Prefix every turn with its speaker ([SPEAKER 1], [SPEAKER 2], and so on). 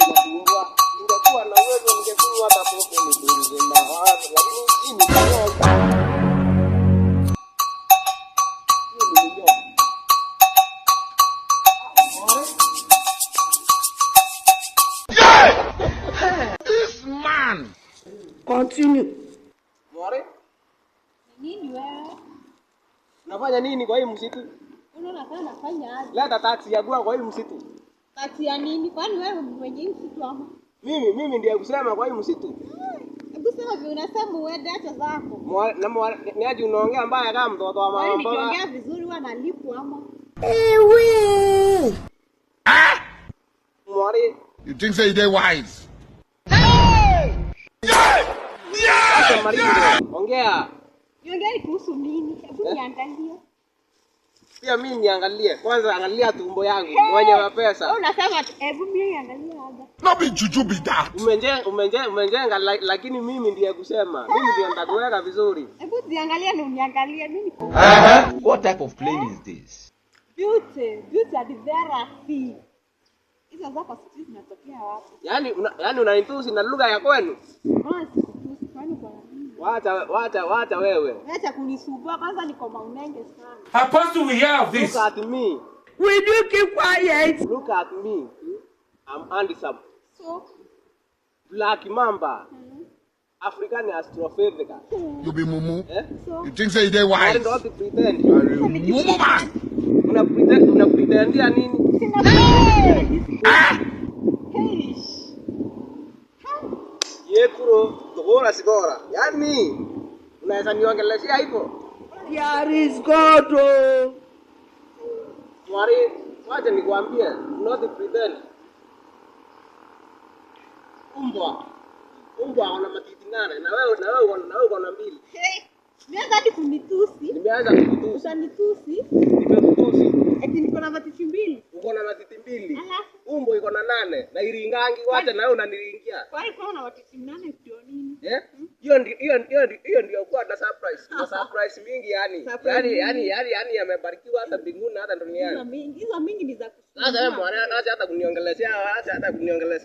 [SPEAKER 1] Ningekuwa na uwezo ningekunywa hata pombe nipunguze mawazo, lakini hii ni minyoo. Hiyo ni minyoo.
[SPEAKER 2] This man.
[SPEAKER 3] Continue.
[SPEAKER 1] Mwari,
[SPEAKER 4] Nini wewe?
[SPEAKER 1] unafanya nini kwa hii msitu?
[SPEAKER 4] Unaona kama nafanya aje?
[SPEAKER 1] Leta taxi ya kwa hii msitu.
[SPEAKER 4] Taxi ya nini? Kwani wewe mwenye hii msitu ama?
[SPEAKER 1] Mimi ndiye kusema kwa hii msitu.
[SPEAKER 4] Hebu sema vile unasema uende, acha zako.
[SPEAKER 1] Mwari, na mwari, ni aje unaongea mbaya kama mtoto wa mama
[SPEAKER 4] Kwani
[SPEAKER 1] mboga?
[SPEAKER 4] nikiongea vizuri huwa nalipwa ama?
[SPEAKER 1] Mwari,
[SPEAKER 2] You think say they wise?
[SPEAKER 1] acha maringo. Ongea.
[SPEAKER 4] Niongee kuhusu nini? Hebu niangalie.
[SPEAKER 1] Pia mimi niangalie. Kwanza angalia tumbo yangu, mwenye mapesa.
[SPEAKER 4] Wewe unasema hebu mimi niangalie hapa.
[SPEAKER 2] No be juju be that.
[SPEAKER 1] Umejenga lakini mimi ndiye kusema. Mimi ndiye nitakuweka vizuri.
[SPEAKER 4] Hebu ziangalie na uniangalie mimi.
[SPEAKER 5] What type of plane is this?
[SPEAKER 4] Beauty, beauty and therapy. Hizo zako sijui zinatokea wapi?
[SPEAKER 1] Yaani unanitusi na lugha ya kwenu.
[SPEAKER 4] Mbona sikutusi? Kwani kwa nini?
[SPEAKER 1] Wacha wewe.
[SPEAKER 4] Acha kunisumbua kwanza, niko maunenge sana.
[SPEAKER 6] Apostle, we hear of this.
[SPEAKER 1] Look at me.
[SPEAKER 3] Will you keep quiet?
[SPEAKER 1] Look at me. I'm handsome.
[SPEAKER 4] So,
[SPEAKER 1] Black Mamba. African astrophysica.
[SPEAKER 2] You be mumu.
[SPEAKER 1] Eh?
[SPEAKER 4] so
[SPEAKER 2] You think say they
[SPEAKER 1] Mwari,
[SPEAKER 2] wise?
[SPEAKER 1] don't pretend.
[SPEAKER 2] You are a mumu man.
[SPEAKER 1] Una pretendia nini?
[SPEAKER 4] sina. Hey.
[SPEAKER 1] Yekuro, togora sigora. Yaani unaweza niongeleshea hivyo?
[SPEAKER 3] There is God. Oh.
[SPEAKER 1] Mwari, wacha nikwambie, not pretend. Umbwa. Umbwa wana matiti 8 na wewe uko na 2.
[SPEAKER 4] Hey. Nimeanza hadi kunitusi.
[SPEAKER 1] Nimeanza kukutusi.
[SPEAKER 4] Utanitusi.
[SPEAKER 1] Nimekutusi.
[SPEAKER 4] Eti niko na matiti 2.
[SPEAKER 1] Uko na matiti 2.
[SPEAKER 4] Alafu
[SPEAKER 1] Umbo iko na 8 na iringangi, wacha na wewe unaniringia.
[SPEAKER 4] kwani kwa una matiti 8 ndio nini?
[SPEAKER 1] Eh? Hiyo ndio kwa na surprise. Na surprise mingi yani.
[SPEAKER 4] Surprise
[SPEAKER 1] Yaani
[SPEAKER 4] mingi.
[SPEAKER 1] yaani yamebarikiwa hata mbinguni hata
[SPEAKER 4] Hizo
[SPEAKER 1] duniani.
[SPEAKER 4] mingi, hizo mingi ni za kusumbua.
[SPEAKER 1] Sasa wewe mwana, acha hata kuniongeleshea, acha hata kuniongeleshea.